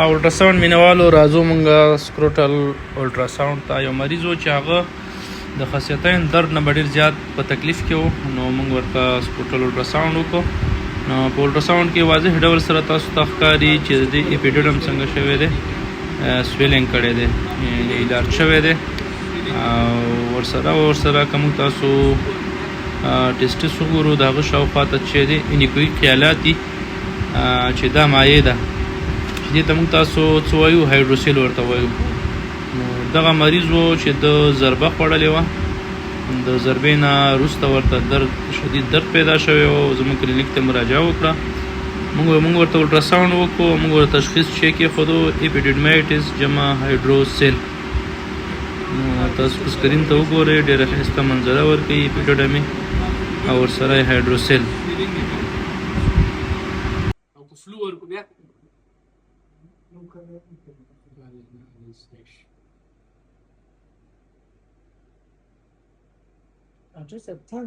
الټراساوند مینوالو راځو مونږ سکروټل الټراساوند ته. یو مریض و چې هغه د خاصیتین درد نه به ډېر زیات په تکلیف کې و، نو مونږ ورته سکروټل الټراساوند وکړو. نو په الټراساوند کې واضح ډول سره تاسو ته ښکاري چې د دې اپیډیډم څنګه شوی دی، سویلینګ کړی دی، یعنی لارج شوی دی. او ورسره که موږ تاسو ټیسټس وګورو، د هغه شاوخوا ته چې دی انیکویک خیالات دي چې دا مایع ده چې دې ته موږ تاسو څه وایو، هایدروسیل ورته وایو. نو دغه مریض و چې د ضربه خوړلې وه، د ضربې نه وروسته ورته درد، شدید درد پیدا شوی و. زموږ کلینیک ته مراجعه وکړه، موږ ورته الټراساوند وکړو، موږ ورته تشخیص چې کېښودو اپیډیډمایټس جمع هایدروسیل. نو تاسو په سکرین ته وګورئ، ډېره ښایسته منظره ورکوي اپیډیډمې او ورسره یې هایدروسیل. او که فلو ورکو بیا 啊，这是。